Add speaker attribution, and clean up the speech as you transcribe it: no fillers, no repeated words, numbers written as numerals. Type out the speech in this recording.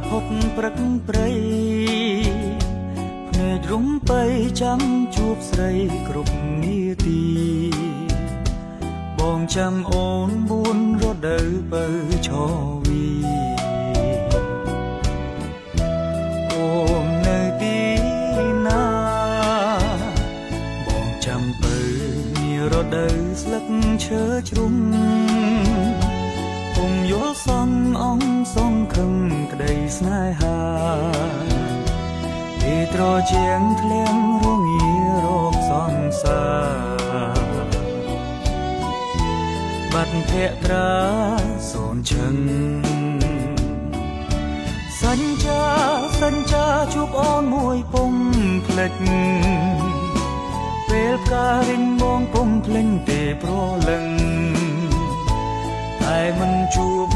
Speaker 1: ផុតព្រឹកព្រៃភ្នែករំពៃចាំជួបស្រីគ្រប់នាទីបងចាំអូនបួនរដូវពៅឆវីអូននៅទីណាបងចាំពៅរដូវស្លឹកឈើជ្រុំពុំយល់សងអងសងខឹងក្តីស្នេហាទីត្រជាងធ្លៀងរងារោគសង្សារបាត់ភក្ត្រាសូនឈឹងសញ្ចាសញ្ចាជួបអូនមួយពុំភ្លេចពេលផ្ការិញបងពុំភ្លេញទេប្រលឹងតែមិនជួប